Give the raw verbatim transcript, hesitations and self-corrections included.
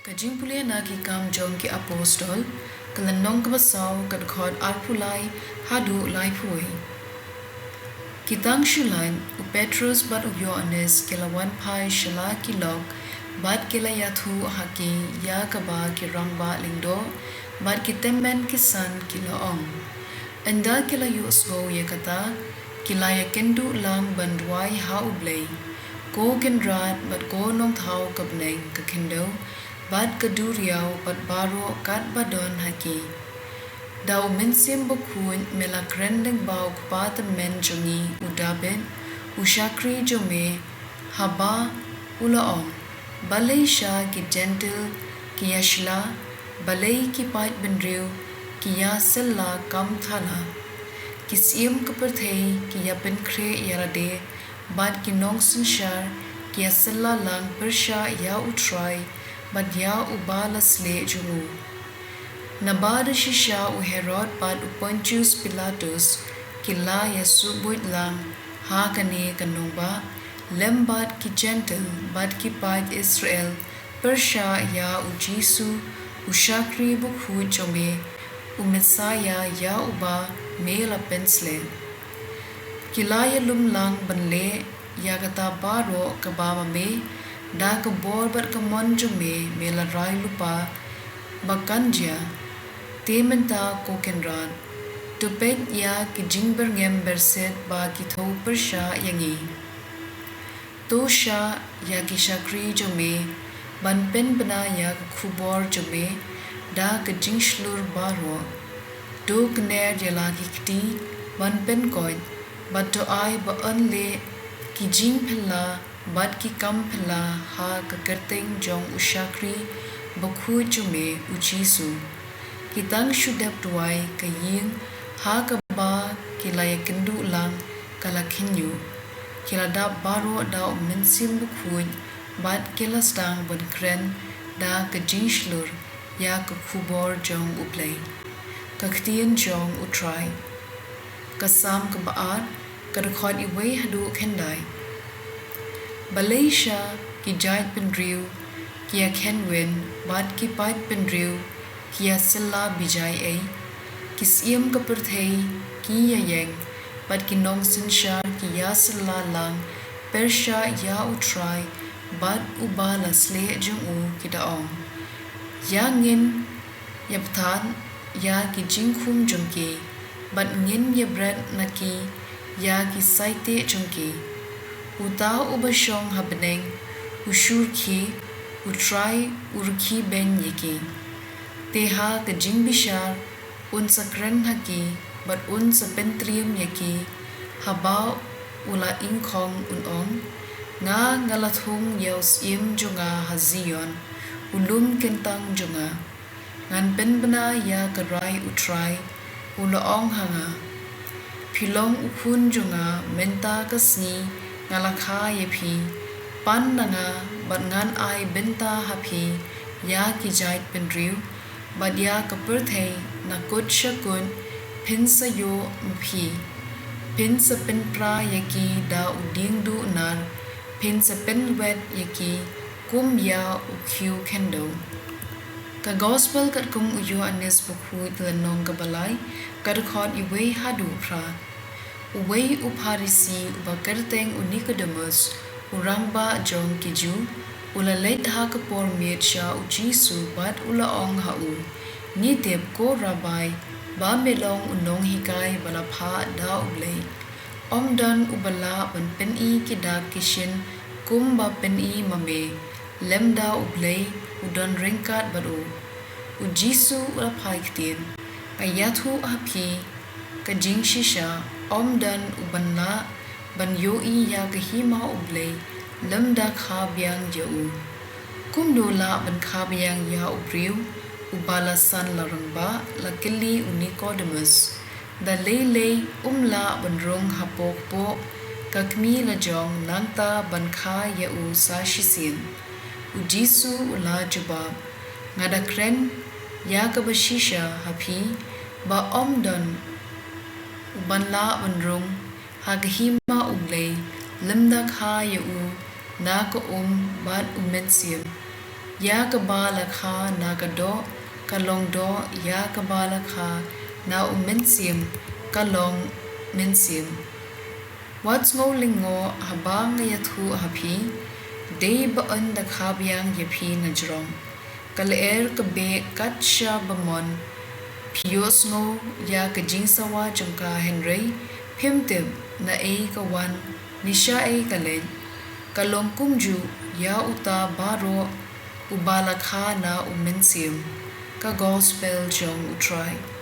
Ka jingpule na Ki Kam jong ki Apostol, ka lynnong kaba saw, ka dkhot arphew lai haduh laiphew wei. Ki tang shu lait, u Petros bad u Ïoannis ki la wan phai sha la ki lok, bad ki la ïathuh ha ki ïa kaba ki rangbah lyngdoh bad ki tymmen ki san ki la ong. Ynda ki la ïohsngew ïa kata, ki la ïakynduh lang ban duwai ha U Blei. Ko Kynrad bad ko Nongthaw ka bneng ka khyndew, bad ka duriaw bad baroh katba don ha ki. Da U Mynsiem Bakhuid me la kren lyngba u kpa tymmen jong ngi u Dabid, u shakri jong me, haba u la ong: Balei sha ki Jentil ki ïashla, balei ki paidbynriew ki ïasylla kam thala? Ki siem ka pyrthei ki ïapynkhreh ïa lade, bad ki nongsynshar ki ïasylla lang pyrshah ïa U Trai bad ïa uba la sleh jong u. Naba da shisha u Herod bad u Pontius Pilatus ki la ïasuhbuit lang ha kane ka nongbah, lem bad ki Jentil bad ki paid Israel, pyrshah ïa U Jisu, u shakri bakhuid jong me, u Messaïah ïa uba me la pynsleh. Ki la ïalum lang ban leh ïa kata baroh kaba ma me, da ka bor bad ka mon jong me, me la rai lypa ba kan jia. Te mynta, ko Kynrad, to peit ïa ki jingbyrngem byrsit ba ki thew pyrshah ïa ngi. To shah ïa ki shakri jong me ban pynbna ïa ka khubor jong me da ka jingshlur baroh. To kner ïa la ki kti ban pynkoit, bad to ai ba yn leh ki jingphylla bad ki kam phylla ha ka kyrteng jong u shakri bakhuid jong me, U Jisu. Ki tang shu dep duwai, ka ïing ha kaba ki la ïakynduh lang ka la khynñiuh. Ki la dap baroh da U Mynsiem Bakhuid, bad ki la sdang ban kren da ka jingshlur ïa ka khubor jong U Blei. Ka ktien jong U Trai. Ka Salm kaba ar, ka dkhot iwei haduh khyndai. Balei sha ki jaitbynriew ki ïakynwin, bad ki paidbynriew ki ïasylla bijai ei? Ki siem ka pyrthei ki ïaïeng, bad ki nongsynshar ki ïasylla lang pyrshah ïa U Trai bad uba la sleh jong u, ki da ong: Ïa ngin ïapynthan ïa ki jingkhum jong ki, bad ngin ïabret na ki ïa ki saiteh jong ki. Uta uba shong ha bneng u shu rkhie, U Trai u rkhie beiñ ïa ki. Te ha ka jingbishar un sa kren ha ki, bad un sa pyntriem ïa ki. Haba u la ingkhong un ong: Nga, nga la thung ïa u syiem jong nga ha Zion, u lum kyntang jong nga. Ngan pynbna ïa ka rai U Trai, u la ong ha nga. Phi long u khun jong nga, mynta ka sngi nga la kha ïa phi. Pan na nga, bad ngan ai bynta ha phi ïa ki jaitbynriew, bad ïa ka pyrthei na kut sha kut phin sa ïoh ma phi. Phin sa pynpra ïa ki da u dieng duh nar, phin sa pynwet ïa ki kum ïa u khiew khyndew. Ka Gospel katkum u Ïoannis Bakhuid, lynnong kaba lai, ka dkhot iwei haduh phra. Uwei u Pharisi uba kyrteng u Nikodemus, u rangbah jong ki Jiw, u la leit ha ka por miet sha U Jisu bad u la ong ha u: Ngi tip, ko Rabbai, ba me long u nonghikai ba la phah da U Blei. Ym don uba lah ban pyni ki dak ki shin kumba pyni ma me, lymda U Blei u don ryngkat bad u. U Jisu u la phai ktien: Nga ïathuh ha phi ka jingshisha, ym don uban lah ban ïohi ïa ka hima U Blei lymda kha biang ïa u. Kumno lah ban kha biang ïa u briew uba la san la rangbah? La kylli u Nikodemus. Da lei lei um lah ban rung hapoh kpoh ka kmie lajong nangta ban kha ïa u sa shisien. U Jisu u la jubab: Nga da kren ïa kaba shisha ha phi, ba ym don uban lah ban rung ha ka hima U Blei lymda kha ïa u na ka um bad U Mynsiem. Ia kaba la kha na ka doh ka long doh; ia kaba la kha na u Mynsiem ka long mynsiem. Wat sngewlyngngoh haba nga iathuh ha phi, dei ba yn da kha biang ia phi najrong. Ka lyer ka beh kat shaba mon. Phi iohsngew ia ka jingsawa jong ka, hynrei phim tip naei ka wan ne shaei ka leit. Ka long kumjuh ia uta baroh uba la kha na u Mynsiem. Ka Gospel jong U Trai.